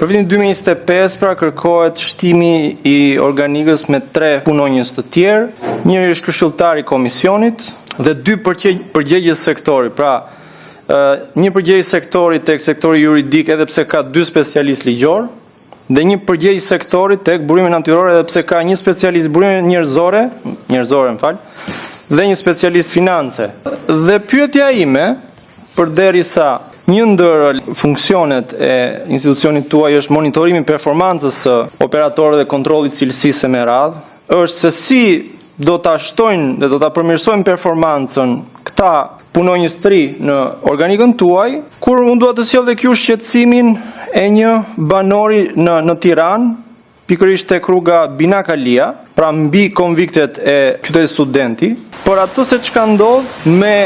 Për vitin 2025, pra, kërkohet shtimi i organikës me 3 punonjës të tjerë, njëri është këshilltar i komisionit dhe 2 përgjegjës sektori. Pra, një përgjegjës sektori te sektori juridik, edhe pse ka 2 specialistë ligjorë, dhe një përgjegjës sektori te burimet natyrore, edhe pse ka një specialist burime njerëzore, dhe një specialist finance. Dhe pyetja ime, përderisa një ndër funksionet e institucionit tuaj është monitorimi i performancës së operatorëve dhe kontrolli i cilësisë e me radhë, është se si do ta shtojnë dhe do ta përmirësojnë performancën këta punonjës të rinj në organikën tuaj, kur unë dua të sjell tek ju shqetësimin e një banori në Tiranë, pikërisht tek rruga Binak Alia, pra mbi konviktet e qytetit studenti, për atë se çka ndodh me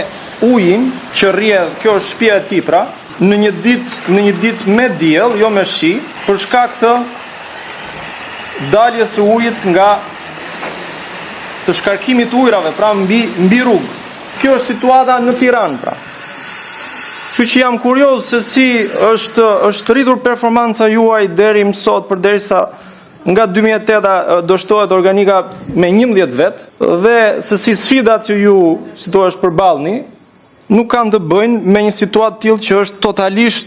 ujin që rrjedh, kjo është shtëpia e tij pra, në një ditë me diell, jo me shi, për shkak të daljes së ujit nga të shkarkimit të ujrave, pra mbi rrugë. Kjo është situata në Tiranë pra. Kështu që jam kurioz se si është rritur performanca juaj deri më sot, përderisa nga 2008 do shtohet organika me 11 vet dhe se si sfidat që ju, si thua, përballni nuk kanë të bëjnë me një situatë të tillë që është totalisht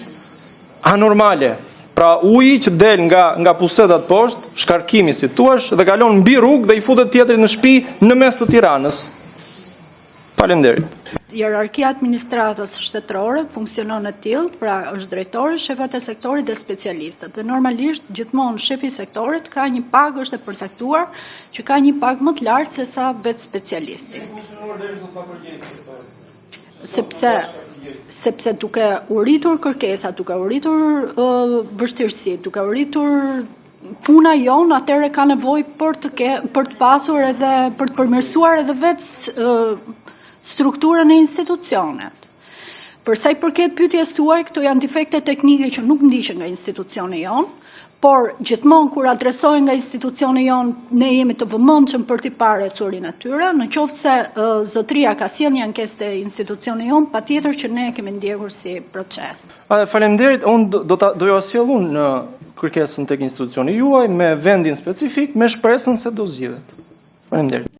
anormale. Pra uji që del nga pusetat poshtë, shkarkimi si thua, dhe kalon mbi rrugë dhe i futet tjetrit në shtëpi në mes të Tiranës. Faleminderit. Hierarkia e administratës shtetërore funksionon e tillë, pra është drejtori, shefat e sektorit dhe specialistët. Dhe normalisht gjithmonë shefi i sektorit ka një pagë, është e përcaktuar që ka një pagë më të lartë se sa vetë specialisti. Sepse duke u rritur kërkesat, duke u rritur vështirësitë, duke u rritur puna jonë, atëherë ka nevojë për të pasur edhe për të përmirësuar edhe vetë strukturën e institucionit. Për sa i përket pyetjes tuaj, këto janë defekte teknike që nuk ndiqen nga institucioni jonë, por gjithmonë kur adresohen nga institucioni jonë, ne jemi të vëmendshëm për t'i parë ecurinë e tyre. Në qoftë se zotëria ka sjellë një ankesë te institucioni jonë, patjetër që ne e kemi ndjekur si proces. Faleminderit, unë do jua sjell unë në kërkesën tek institucioni juaj me vendin specifik, me shpresën se do zgjidhet. Faleminderit.